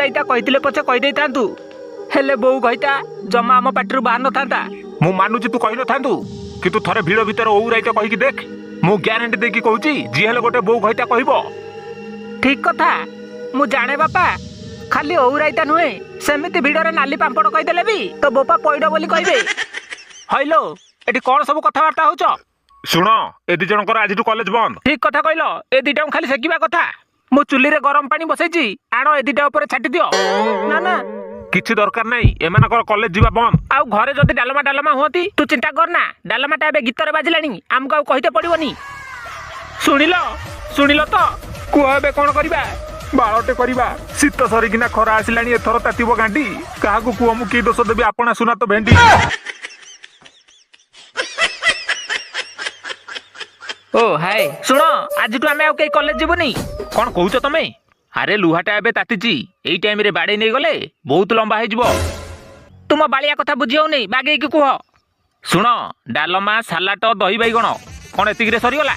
ରାଇତା କହିଥିଲେ ପଛେ କହିଦେଇଥାନ୍ତୁ, ହେଲେ ବୋଉ ଘଇତା ଜମା ଆମ ପାଟିରୁ ବାହାର ନଥାନ୍ତା। ମୁଁ ମାନୁଛି ତୁ କହିନଥାନ୍ତୁ, କିନ୍ତୁ ଥରେ ଭିଡ଼ ଭିତରେ ଓଉ ରାଇତା କହିକି ଦେଖ। ମୁଁ ଗ୍ୟାରେଣ୍ଟି ଦେଇକି କହୁଛି, ଯିଏ ହେଲେ ଗୋଟେ ବୋଉ ଘଇତା କହିବ। ଠିକ କଥା, ମୁଁ ଜାଣେ ବାପା। ଖାଲି ଓଉ ରାଇତା ନୁହେଁ, ସେମିତି ଭିଡ଼ରେ ନାଲି ପାମ୍ପଡ଼ କହିଦେଲେ ବି ତୋ ବୋପା ପଇଡ଼ ବୋଲି କହିବେ। ହଇଲୋ, ଏଠି କଣ ସବୁ କଥାବାର୍ତ୍ତା ହଉଛ? ଶୁଣ, ଏ ଦି ଜଣଙ୍କର ଆଜିଠୁ କଲେଜ ବନ୍ଦ। ଠିକ କଥା କହିଲ, ଏ ଦିଟାକୁ ଖାଲି ସେକିବା କଥା। ମୁଁ ଚୁଲିରେ ଗରମ ପାଣି ବସେଇଛି, ଆଣ ଏ ଦିଟା ଉପରେ ଛାଟି ଦିଅ। ନା ନା, କିଛି ଦରକାର ନାହିଁ, ଏମାନଙ୍କର କଲେଜ ଯିବା ବନ୍ଦ। ଆଉ ଘରେ ଯଦି ଡାଲମା ଡାଲମା ହୁଅନ୍ତି? ତୁ ଚିନ୍ତା କରନା, ଡାଲମାଟା ଏବେ ଗୀତରେ ବାଜିଲାଣି, ଆମକୁ ଆଉ କହିତେ ପଡିବନି। ଶୁଣିଲ, ଶୁଣିଲ ତ? କୁହ ଏବେ କଣ କରିବା? ବାଳଟେ କରିବା। ଶୀତ ସରିକିନା ଖରା ଆସିଲାଣି, ଏଥର ତାତିବ ଗାଣ୍ଡି। କାହାକୁ କୁହ ମୁଁ କି ଦୋଷ ଦେବି? ଆପଣା ସୁନା ତ ଭେଣ୍ଡି। ଓ ହାଏ, ଶୁଣ, ଆଜିଠୁ ଆମେ ଆଉ କେହି କଲେଜ ଯିବୁନି। କଣ କହୁଛ ତମେ? ଆରେ ଲୁହାଟା ଏବେ ତାତିଛି, ଏଇ ଟାଇମରେ ବାଡେଇ ନେଇଗଲେ ବହୁତ ଲମ୍ବା ହେଇଯିବ। ତୁମ ବାଳିଆ କଥା ବୁଝି ହଉନି, ବାଗେଇକି କୁହ। ଶୁଣ, ଡାଲମା, ସାଲାଟ, ଦହି ବାଇଗଣ କଣ ଏତିକିରେ ସରିଗଲା?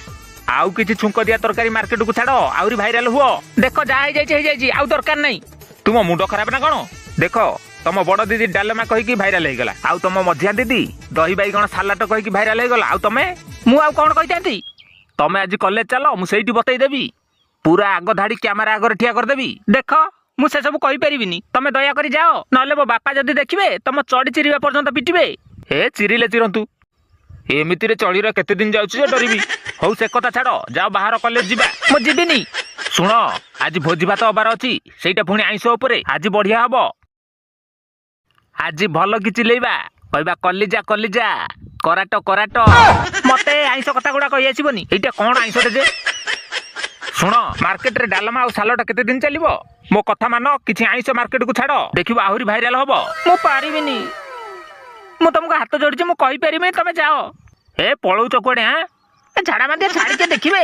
ଆଉ କିଛି ଛୁଙ୍କ ଦିଆ ତରକାରୀ ମାର୍କେଟକୁ ଛାଡ, ଆହୁରି ଭାଇରାଲ ହୁଅ। ଦେଖ, ଯାହା ହେଇଯାଇଛି ହେଇଯାଇଛି, ଆଉ ଦରକାର ନାହିଁ। ତୁମ ମୁଣ୍ଡ ଖରାପ ନା କଣ? ଦେଖ, ତମ ବଡ ଦିଦି ଡାଲମା କହିକି ଭାଇରାଲ ହେଇଗଲା, ଆଉ ତମ ମଝିଆ ଦିଦି ଦହି ବାଇଗଣ ସାଲାଟ କହିକି ଭାଇରାଲ ହେଇଗଲା, ଆଉ ତମେ? ମୁଁ ଆଉ କଣ କହିଥାନ୍ତି? ତମେ ଆଜି କଲେଜ ଚାଲ, ମୁଁ ସେଇଠି ବତେଇ ଦେବି। ପୁରା ଆଗ ଧାଡି କ୍ୟାମେରା ଆଗରେ ଠିଆ କରିଦେବି। ଦେଖ, ମୁଁ ସେସବୁ କହିପାରିବିନି, ତମେ ଦୟାକରି ଯାଅ, ନହେଲେ ମୋ ବାପା ଯଦି ଦେଖିବେ ତମ ଚଢି ଚିରିବା ପର୍ଯ୍ୟନ୍ତ ପିଟିବେ। ଏ ଚିରିଲେ ଚିରନ୍ତୁ, ଏମିତିରେ ଚଢିର କେତେ ଦିନ ଯାଉଛି ଯେ ଡରିବି। ହଉ ସେ କଥା ଛାଡ, ଯାଅ ବାହାର, କଲେଜ ଯିବା। ମୁଁ ଯିବିନି। ଶୁଣ, ଆଜି ଭୋଜି ଭାତ ହବାର ଅଛି, ସେଇଟା ପୁଣି ଆଇଁଷ ଉପରେ। ଆଜି ବଢିଆ ହବ, ଆଜି ଭଲ କି ଚିଲେଇବା, କହିବା କଲିଜା କଲିଜା, କରାଟ କରାଟ। ମତେ ଆଇଁଷ କଥା ଗୁଡା କହି ଆସିବନି। ଏଇଟା କଣ ଆଇଁଷଟେ ଯେ? ଶୁଣ, ମାର୍କେଟରେ ଡାଲମା ଆଉ ସାଲଟ କେତେ ଦିନ ଚାଲିବ? ମୋ କଥା ମାନ, କିଛି ଆଇଁଷ ମାର୍କେଟକୁ ଛାଡ, ଦେଖିବ ଆହୁରି ଭାଇରାଲ ହବ। ମୁଁ ପାରିବିନି, ମୁଁ ତମକୁ ହାତ ଯୋଡିଛି, ମୁଁ କହିପାରିବିନି, ତମେ ଯାଅ। ଏ ପଳଉଛ କୁଆଡେ? ଆଁ ଏ ଝାଡା ମାନ୍ଦିଆ ଛାଡିକେ ଦେଖିବେ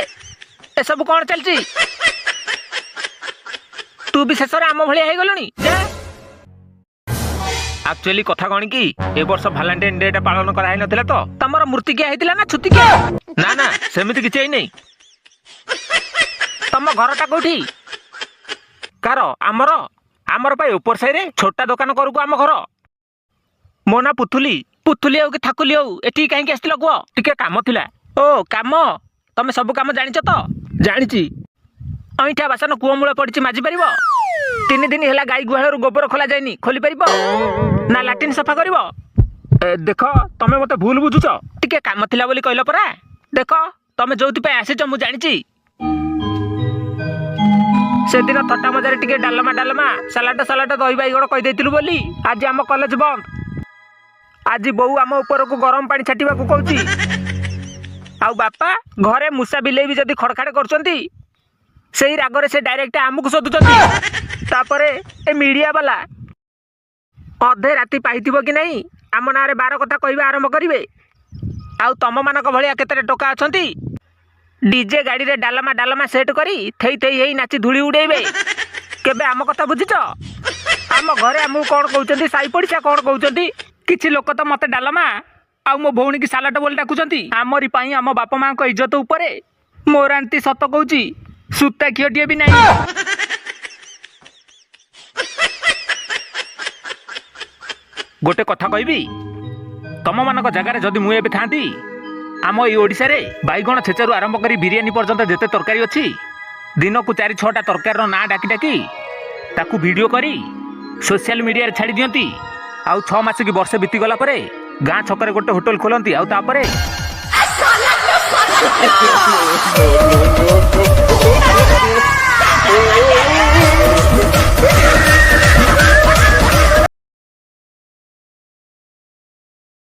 ଏସବୁ କଣ ଚାଲିଛି। ତୁ ବି ଶେଷରେ ଆମ ଭଳିଆ ହେଇଗଲୁଣି, ଯା। ଆକ୍ଚୁଆଲି କଥା କଣ କି, ଏ ବର୍ଷ ଭାଲେଣ୍ଟାଇନ ଡେ ଟା ପାଳନ କରାହେଇନଥିଲା ତ। ତମର ମୂର୍ତ୍ତିକିଆ ହେଇଥିଲା ନା ଛୁତିକିଆ? ନା ନା, ସେମିତି କିଛି ହେଇନାହିଁ। ତମ ଘରଟା କୋଉଠି? କାର? ଆମର? ଆମର ପାଇଁ ଉପର ସାହିରେ ଛୋଟା ଦୋକାନ କରକୁ ଆମ ଘର। ମୋ ନାଁ ପୁଥୁଲି। ପୁଥୁଲି ହଉ କି ଥାକୁଲି ହଉ, ଏଠିକି କାହିଁକି ଆସିଥିଲ କୁହ? ଟିକେ କାମ ଥିଲା। ଓ କାମ? ତମେ ସବୁ କାମ ଜାଣିଛ ତ? ଜାଣିଛି। ଅଇଁଠା ବାସନ କୂଅ ମୂଳ ପଡ଼ିଛି, ମାଜି ପାରିବ? 3 ଦିନ ହେଲା ଗାଈ ଗୁହାଳରୁ ଗୋବର ଖୋଲା ଯାଇନି, ଖୋଲି ପାରିବ ନା? ଲାଟିନ୍ ସଫା କରିବ? ଦେଖ, ତମେ ମତେ ଭୁଲ ବୁଝୁଛ। ଟିକେ କାମ ଥିଲା ବୋଲି କହିଲ ପରା। ଦେଖ, ତମେ ଯୋଉଥିପାଇଁ ଆସିଛ ମୁଁ ଜାଣିଛି। ସେଦିନ ଥଟ୍ଟା ମଜାରେ ଟିକେ ଡାଲମା ଡାଲମା, ସାଲାଟ ସାଲାଟ, ଦହି ବାଇଗଣ କହିଦେଇଥିଲୁ ବୋଲି ଆଜି ଆମ କଲେଜ ବନ୍ଦ। ଆଜି ବୋଉ ଆମ ଉପରକୁ ଗରମ ପାଣି ଛାଟିବାକୁ କହୁଛି, ଆଉ ବାପା ଘରେ ମୂଷା ବିଲେଇ ବି ଯଦି ଖଡ଼ଖାଡ଼ କରୁଛନ୍ତି, ସେଇ ରାଗରେ ସେ ଡାଇରେକ୍ଟ ଆମକୁ ଶୋଧୁଛନ୍ତି। ତାପରେ ଏ ମିଡିଆ ବାଲା ଅଧେ ରାତି ପାଇଥିବ କି ନାହିଁ, ଆମ ନାଁରେ ବାର କଥା କହିବା ଆରମ୍ଭ କରିବେ। ଆଉ ତମମାନଙ୍କ ଭଳିଆ କେତେଟା ଟୋକା ଅଛନ୍ତି, ଡିଜେ ଗାଡ଼ିରେ ଡାଲମା ଡାଲମା ସେଟ୍ କରି ଥେଇ ଥେଇ ହେଇ ନାଚି ଧୂଳି ଉଡ଼େଇବେ। କେବେ ଆମ କଥା ବୁଝିଛ? ଆମ ଘରେ ଆମକୁ କଣ କହୁଛନ୍ତି, ସାଇ ପଡ଼ିଶା କଣ କହୁଛନ୍ତି? କିଛି ଲୋକ ତ ମତେ ଡାଲମା ଆଉ ମୋ ଭଉଣୀକି ସାଲାଟ ବୋଲି ଡାକୁଛନ୍ତି। ଆମରି ପାଇଁ ଆମ ବାପା ମାଙ୍କ ଇଜ୍ଜତ ଉପରେ ମୋର ଆଣ୍ଟି ସତ କହୁଛି, ସୂତା ଖିଅଟିଏ ବି ନାହିଁ। ଗୋଟେ କଥା କହିବି, ତମମାନଙ୍କ ଜାଗାରେ ଯଦି ମୁଁ ଏବେ ଥାନ୍ତି, ଆମ ଏଇ ଓଡ଼ିଶାରେ ବାଇଗଣ ଛେଚାରୁ ଆରମ୍ଭ କରି ବିରିୟାନୀ ପର୍ଯ୍ୟନ୍ତ ଯେତେ ତରକାରୀ ଅଛି, ଦିନକୁ 4 6ଟା ତରକାରୀର ନାଁ ଡାକି ଡାକି ତାକୁ ଭିଡ଼ିଓ କରି ସୋସିଆଲ ମିଡ଼ିଆରେ ଛାଡ଼ି ଦିଅନ୍ତି, ଆଉ 6 ମାସ କି ବର୍ଷେ ବିତିଗଲା ପରେ ଗାଁ ଛକରେ ଗୋଟେ ହୋଟେଲ ଖୋଲନ୍ତି, ଆଉ ତାପରେ